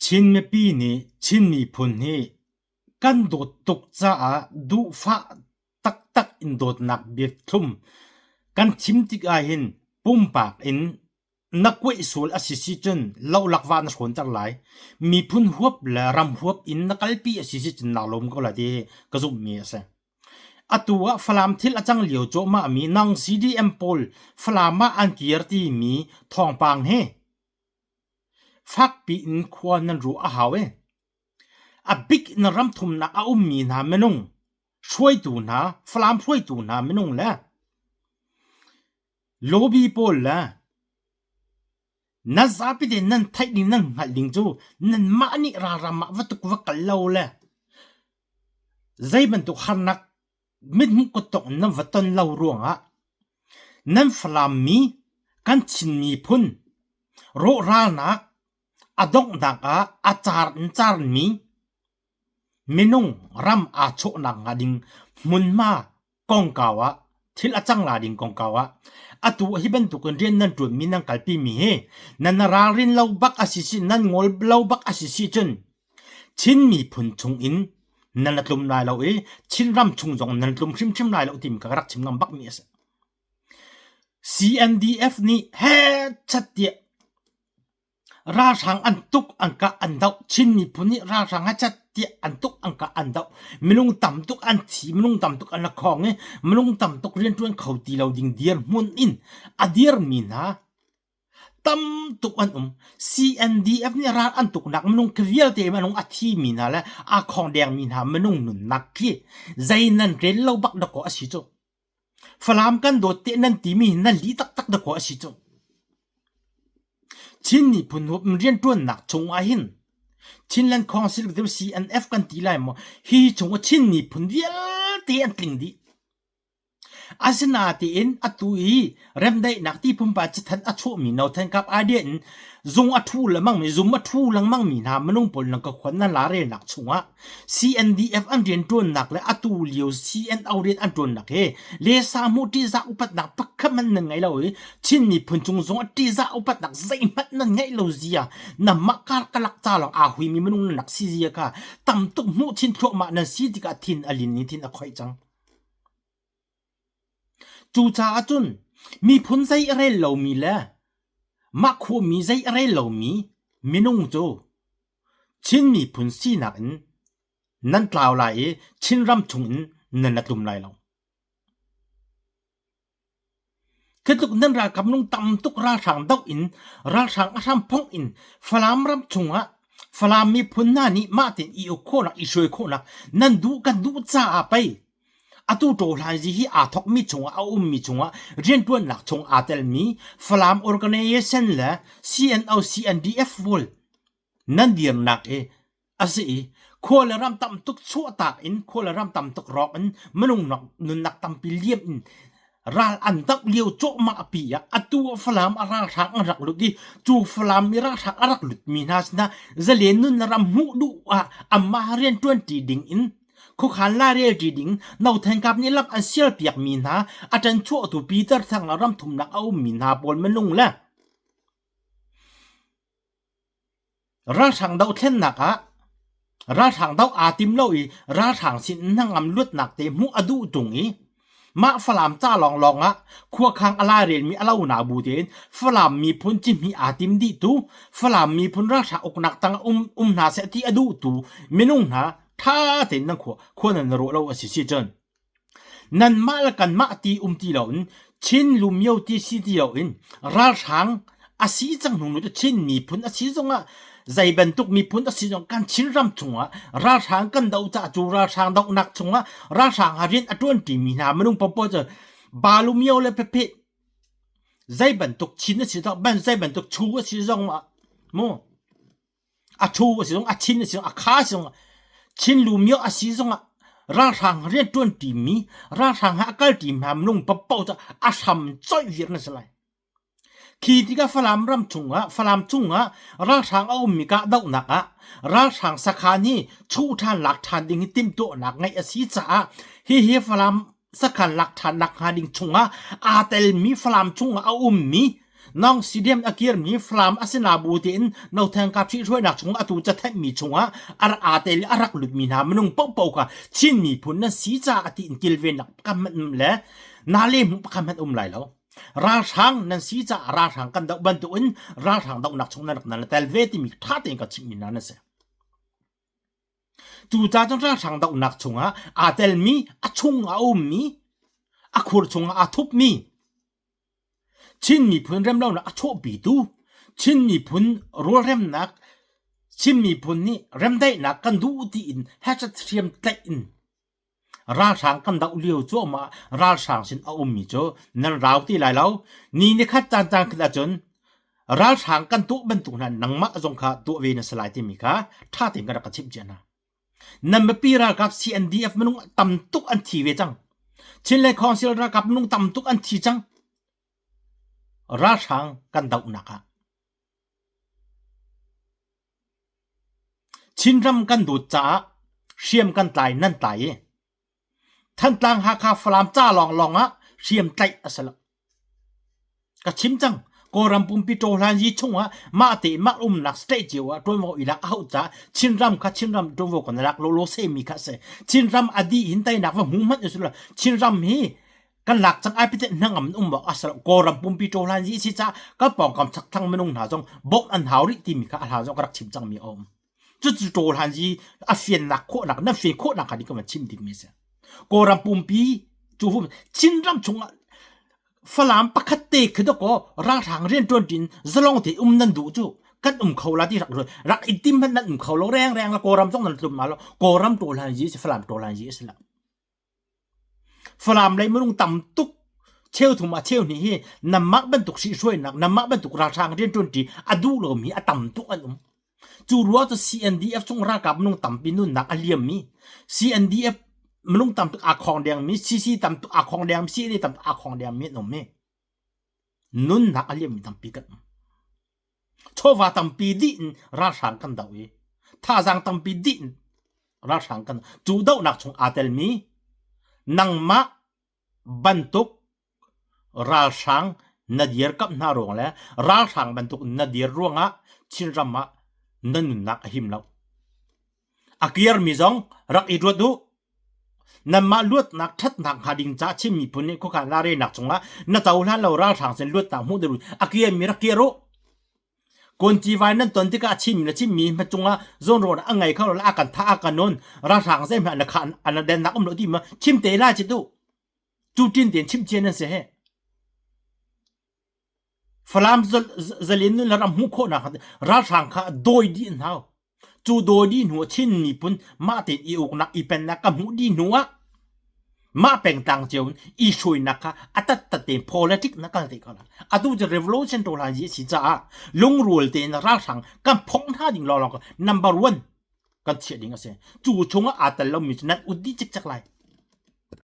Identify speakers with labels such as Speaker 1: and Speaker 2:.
Speaker 1: Chin mipi nih Chin miphun hi kan dawt tuk caah duhfah taktak in dawtnak biathlum kan thim tik ahhin pumpak in na kuaih sual a si si cun lohlak va na hrawnter lai. Miphun huap le ram huap in na kalpi a si si cun naa lawm ko lai ti hi ka zumhmi a si. Atu ah Falam thil a cang lio cuahmah mi nang CDM pawl Falam ah an kir timi thawngpang hi fakpi in khua nan ruah a hau i a bik in ram thumnak a ummi hna minung hruaitu hna Falam hruaitu hna minung le lobby pawl le nan zapi tein nan theih ding nan hngalh ding cu nanmah nih ralram ah va tuk va kal lo le zei bantuk harnak mithmuh kuttongh in nan va ton lo ruangah nan Falam mi kan Chin miphun rawhralnak a donghnak ah a car in carmi minung ram aa chawhnak hnga ding hmunhma kongkau ah thil a cang la ding kongkau ah atu hi bantukin rian nan ṭuanmi nan kalpimi hi nan ralrin lo bak a si si nan ngol lo bak a si si cun Chin miphun chung in nan la tlum lai lo i Chinram chung zong nan tlum hrimhrim lai lo timi ka rak chim ngam bakmi a si. CNDF nih hechat tiah Ralhrang an tuk an kah an doh. Chin miphun nih ralhrang a cat tiah an tuk an kah an doh. Minung tam tuk an thi, minung tam tuk an la khawng i minung tam tuk rianṭuan kho ti lo ding dirhmun in a dirmi hna tam tuk an um. CNDF nih ral an tuknak minung khi vialte minung a thimi hna le aa khawng dengmi hna minung nunnak khi zei nan rel lo bak dakaw a si cu. Falam kan dawt te nan timi hi nan lih taktak dakaw a si cu. Chin miphun huap rianṭuannak chung ah hin Chinland Council CNF kan ti lai maw hi chung ah Chin miphun vialte an tling dih. Asinain atu i remdaihnak ti pumpa cathanh a chuahmi Nothankap idea in zung a ṭhu lengmangmi zum a ṭhu lengmangmi hna minung pawl nan ka khuan nan la relnak chungah CNDF an rianṭuannak le atu lio CNO rian an ṭuannak hi lesa hmuh ṭihzah upatnak pakhat hmanh nan ngei lo i Chin miphun cung zongah ṭihzah upatnak zeihmanh nan ngeih lo zia nanmah karkalak ca lawng aa huimi minung nan rak si zia kha tam tuk hmuh chin thluahmah nan si tikah thin a lin i thin a khoih cang. Cucaah cun miphun zei a rel lomi le mah khuami zei a rel lomi minung cu Chin miphun sinak in nan tlau lai i Chinram chungin nan la tlum lai lo. Khi tluk nan ralkap nung tam tuk ralhrang doh in ralhrang a hram phongh in Falam ram chungah Falam miphun hna nih mah tein i uk khawhnak i hruai khawhnak nan duh kan duh caah pei atu ṭawhlanzi hi aa thawkmi chungah a ummi chungah rianṭuannak chung aa telmi Falam Organization le CNO CNDF pawl nan dirnak hi a si i khua le ram tam tuk chuahtak in khua le ram tam tuk rawk in minung nunnak tampi liam in ral an doh lio cawhmah pi ah atu ah Falam a ralhrang an rak lut i cu Falam i ralhrang a rak lut mi hna sinah zalen nun ram hmuh duh ah amah rianṭuan ṭi ding in khuakhan lairel ṭi ding Nothankap nih lam an sial piak mi hna a ṭan chuahtu Peter Thang le ram thumnak a um mi hna pawl minung le Ralhrang dohthlennak ah ralhrang doh aa tim lo i ralhrang sin hnangam luatnak te hmuh a duh ṭung i mah Falam ca lawnglawng ah khuakhang a lairelmi a lo na bu tein Falam miphun cihmih aa tim dihtu Falam miphun ralhrang uknak tang ah um, um hna seh ti a duhtu minung hna ṭha tein nan khua khua nan ruah lo a si si cun Nanmah le kanmah ti um ti loin Chin lumio ti si ti loin ralhrang a si cang hnu cu Chin miphun a si zongah zei bantuk miphun a si zong kan Chinram chungah ralhrang kan doh caah cu ralhrang dohnak chungah ralhrang ah rian a ṭuanṭimi hna minung paohpaoh cu balumio le pephe zei bantuk Chin a si zong ban zei bantuk Chu a si zongah mu A ṭhu a si zong, a thin a si zong, a kha a si zong, Chinlu myo a si zongah ralhrang rianṭuan ṭimi, ralhrang he a kal ṭimi hna minung paohpaoh cu a hram coih viar na si lai. Khi tikah Falam ram chungah, Falam chungah ralhrang a ummi kahdohnak ah ralhrang sakhan hi chuh ṭhan lak ṭhan ding hi timhtuahnak ngeih a si caah hihi Falam sakhan lak ṭhannak hnga ding chungah aa telmi Falam chungah a ummi Nong CDM a kirmi Falam a si na bu tiin Notheng Kap ṭhihruainak chung atu cathenhmi chungah a rak aa tel i a rak lutmi hna minung paohpaoh kha Chin miphun nan si caah tiin kilvennak pakhat hmanh le nale hmuh pakhat hmanh um lai lo. Ralhrang nan si caah ralhrang kan doh bantukin ralhrang dohnak chung nan rak nan tel ve timi ṭha tein ka chimhmi hna nan si. Cucaah cun ralhrang dohnak chungah aa telmi, a chung a ummi, a khur chungah aa thupmi Chin miphun remlonak a chuahpitu, Chin miphun rualremnak, Chin miphun nih remdaihnak kan duh tiin hechet hriam tlaih in ralhrang kan doh lio cuahmah ralhrang sin a ummi cu nan rau ti lai lo. Ni nikhat caan caan khat ahcun ralhrang kan tuah bantuk hna nangmah zong kha tuah ve na si lai timi kha ṭha tein ka rak ka chimh cia hna. Nan mipi ralkap CNDF minung tam tuk an thi ve cang. Chinland Council ralkap minung tam tuk an thi cang. Ralhrang kan dohnak ah. Chinram kan dawt caah hriam kan tlai nan tlai i Thantlang Hakha Falam ca lawnglawng ah hriam tlaih a si lo. Ka chim cang. Kawlram pumpi ṭawhlan yi chungah mah te mah umnak state cio ah ṭuanvo i lak a hauh caah Chinram kha Chinram ṭuanvo kan lak lawlaw semi kha a si. Chinram a dih hin teinak va hmu hmanh usih law Chinram hi kan lak cang ai pite hnangam in um awk a si lo. Kawlram pumpi ṭawhlan yi si caah kan pawngkam chakthlang minung hna zong bawmh an hau rih timi kha a hla zong ka rak chim cangmi a um. Cucu ṭawhlan yi a fiannak khawhnak na fian khawhnak kha ding ka van chim dingmi a si. Kawlram pumpi cu Chinram chungah Falam pakhat te khi dawkaw ralhrang rianṭuan ṭin zalong te um nan duh cu kan um kho la ti rak rak i tim hmanh nan um kho lo rengreng la Kawlram zong nan tlum ma lo Kawlram ṭawlhan yi si Falam ṭawlhan yi a si lo. Falam lei minung tam tuk cheu thum ah cheu hnih hi nanmah bantuk hrihhruainak nanmah bantuk ralhrang rianṭuan ṭi a duh lomi a tam tuk an um. Cu ruang cu CNDF chung ralkap minung tampi nunnak a liammi, CNDF minung tamtuk aa khong dengmi, CC tamtuk aa khong dengmi, CNA tamtuk aa khong dengmi an um i nunnak a liammi tampi kan um. Chawva tampi dih in ralhrang kan doh i thazaang tampi dih in ralhrang kan cu dohnak chung aa telmi nangmah bantuk Ralhrang na dirkamh hna ruang le ralhrang bantuk na dir ruangah Chinram ah na nunnak a him lo. A kirmi zong rak i ruat u. Nanmah luatnak ṭhatnak hnga ding caah Chin miphun nih khuakhan larenak cungah na cohlan lo ralhrang sin luatnak hmuh ding a kirmi rak kir u. Kawnci vai nan ton tikah Chinmi le Chinmi hma cungah zawnruahnak a ngei kho lo le a kan thah a kan nawn ralhrang zeihmanh na kha an dennak um lo ti ma chim te lai ci tu. Cu ṭin tein chimh cia nan si he. Falam zalin nun le ram hmuh khawhnak ralhrang kha dawi dih an hau. Cu dawi dih hnu ah Chin miphun mah tein i uknak i pennak ka hmuh dih hnu ah mah pengtlang cio in i hruainak kha a tattat tein politic na kal te ko la. Atu cu revolution to hlan si caah lungrual tein ralhrang kan phongh hna ding lawnglawng number one kan chiah ding a si. Cu chungah aa tel lomi cu nan ut dih cikcek lai.